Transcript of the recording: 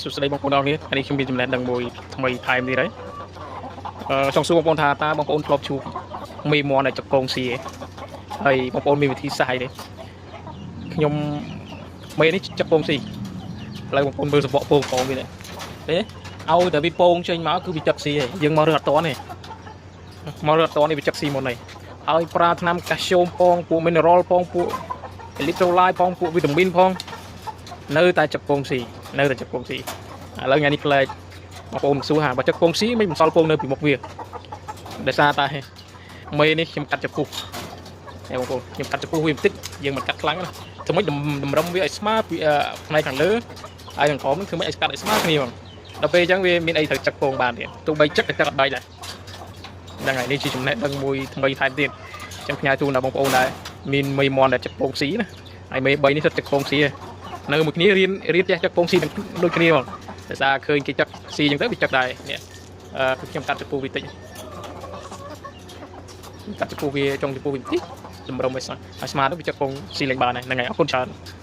សួស្តីបងប្អូនទាំងអស់គ្នាថ្ងៃនេះខ្ញុំមានចំណេះដឹងមួយថ្មីថែមទៀតហើយអឺចង់សួរបងប្អូនថាតើបងប្អូនធ្លាប់ជួបមេមាន់ដែលចកងស៊ីទេហើយបងប្អូនមានវិធីសាស្ត្រអីទេខ្ញុំមេនេះចកងស៊ីឥឡូវបងប្អូនមើលសបកពងផងវានេះទេឲ្យតែវាពងចេញមកគឺវាចឹកស៊ីហើយយើងមករើអត់តនេះមករើអត់តនេះវាចឹកស៊ីមុនហើយហើយប្រើថ្នាំកាល់ស្យូមផងពួក mineral ផងពួក electrolyte ផងពួកវីតាមីនផងនៅតែចឹកពងស៊ីនៅតែចឹកពងស៊ីឥឡូវថ្ងៃនេះផ្លែកបងប្អូនសួរថាបើចឹកពងស៊ីមិនបន្សល់ពងនៅពីមុខវាដោយសារតែមេនេះខ្ញុំកាត់ចពុះតែបងប្អូនខ្ញុំកាត់ចពុះវាបន្តិចយើងមិនកាត់ខ្លាំងណាធ្វើម៉េចតម្រឹមវាឲ្យស្មើពីផ្នែកខាងលើហើយខាងក្រោមនឹងធ្វើម៉េចឲ្យកាត់ឲ្យស្មើគ្នាហ្មងដល់ពេលអញ្ចឹងវាមានអីត្រូវចឹកពងបានទៀតទោះបីចឹកក៏ចឹកអត់បែកដែរហ្នឹងហើយនេះជាចំណេះដឹងមួយថ្មីថែមទៀតអញ្ចឹងផ្ញើជូនដល់បងប្អូនដែរមានមេមាន់ដែលចឹកពងស៊ីណាហើយមេ3នេះសុទ្ធចឹកពងស៊ីឯងនៅមួយគ្នារៀនរៀនចេះចឹកពងស៊ីទាំងដូចគ្នាហ្មងដោយសារឃើញគេចឹកស៊ីអញ្ចឹងទៅវាចឹកដែរនេះអឺគឺខ្ញុំកាត់ចពោះវាតិចកាត់ចពោះវាចុងចពោះវាបន្តិចតម្រុំឲ្យស្មើឲ្យស្មើទៅវាចឹកពងស៊ីលេងបានហើយហ្នឹងហើយអរគុណច្រើន។